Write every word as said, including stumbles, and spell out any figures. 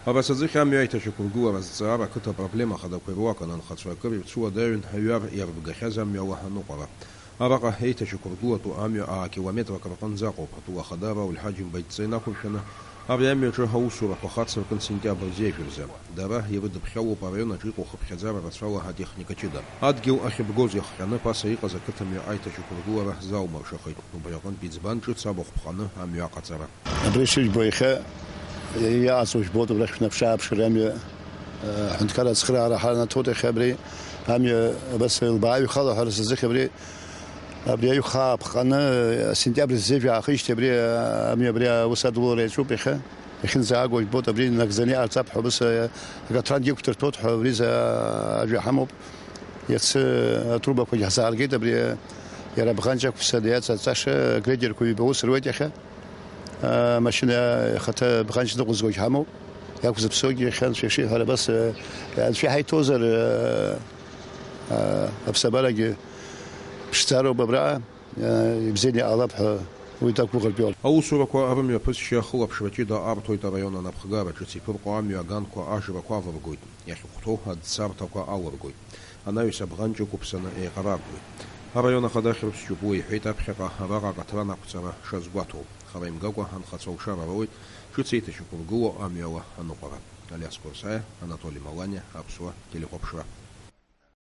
Абас аӡыхь амҩа аиҭашьақәыргылара азҵаара ақыҭа апроблема хадақәа ируак ананхацәа акыр ирцәуадаҩын аҩар иарбгахьаз амҩала аныҟәара. Араҟа еиҭашьақәыргылатәу амҩа аакилометрак рҟынӡа ыҟоуп. Атәыла ахада Рауль Ҳаџьымба идҵа инақәыршәаны ари амҩаҿы аусурақәа хацыркын сентиабр зежәырзы. Дара ирыдыԥхьалоуп араион аҿы иҟоу хыԥхьаӡара рацәала атехника ҷыда. Адгьыл ахьыбгоз иахҟьаны ԥаса иҟаз ақыҭамҩа аиҭашьақәыргылара залмыршахеит. Убри аҟынтә иӡбан ҿыц абахә ԥҟаны амҩа аҟаҵара. Абри шыжәбо иахьа иааҵуа жәбоит, убрахь шәнаԥшы-ааԥшыр амҩа, э, аҳәынҭқарра ацхыраара ҳанаҭоит иахьа абри амҩа абас илбааҩхала ҳәа рзыхь абри, абри аҩхаа ԥҟаны, э, сентиабр зежә аахижьҭеи абри, э, амҩа абри аус адулара иаҿуп иахьа. Иахьынӡаагоу жәбоит, абри нагӡаны иҟарҵап ҳәа убыс, э, акаҭрангьы иқәдырҭәоит ҳәа абри за ажәа ҳамоуп. Иацы атрубақәагьы ҳзааргеит, абри, э, иара абӷанҷ ақәԥсан иаҵаҵаша грейдерқәа ҩба ус руеит иахьа. Амашьына ихаҭа бӷанҷ ныҟәызгогь ҳамоуп, иақәзыԥсогь иахьа Анцәа ишиҳәара абас, э, Анцәа иҳаиҭозар, э, э, аԥсабарагьы ԥшӡароуп абраҟа, э, ибзианы иҟалап ҳәа уи дақәгәыӷыртә иоуп. Аусурақәа рымҩаԥысшьа ахылаԥшра ҷыда арҭоит араион анапхгара, ҿыц иԥырҟо амҩа аганқәа ажрақәа авыргоит, иахьыхәҭоу аӡцарҭақәа алыргоит. Анаҩс абӷанҷ ықәыԥсаны еиҟарартәуеит. Араион ахада ахьрыԥсшьоуп, уи иҳәеит аԥхьаҟа араҟа акаҭран ақәҵара шазгәаҭоу. Хара имгакәа анхацәа алшара роуеит ҿыц еиҭашьақәыргылоу амҩала аныҟәара. Алиас Қәарсаиа, Анатоли Маланиа, Аԥсуа телехәаԥшра.